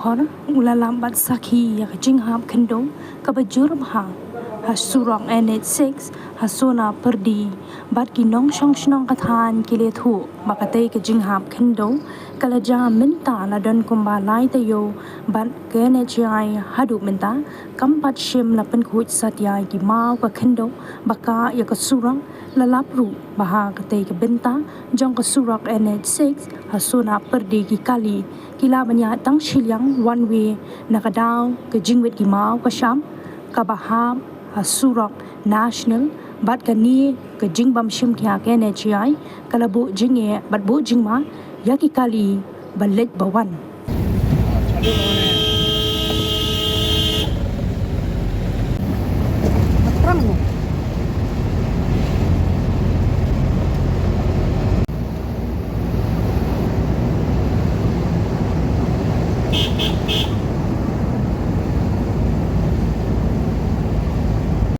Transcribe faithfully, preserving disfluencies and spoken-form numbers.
U la lam bad sakhi ïa ka jinghap khyndew kaba jur bha ha surok N H six ha Sonapyrdi, bad ki nongshong shnong ka thaiñ ki la ïathuh ba katei ka jinghap khyndew ka la jia mynta la don kumba lai taïew, bad ka N H A I haduh mynta kam pat shym la pynkhuid satia ki maw ka khyndew ba kah ïa ka surok. La lap ruh ba ha katei ka bynta jong ka surok N H six ha Sonapyrdi ki kali ki la ban ïaid tang shiliang one way na ka daw ka jingwit ki maw ka sham kaba hap ha surok national, bad kane ka jingbym shim khia ka N H A I ka la buh jingeh bad buh jingma ïa ki kali ba leit ba wan.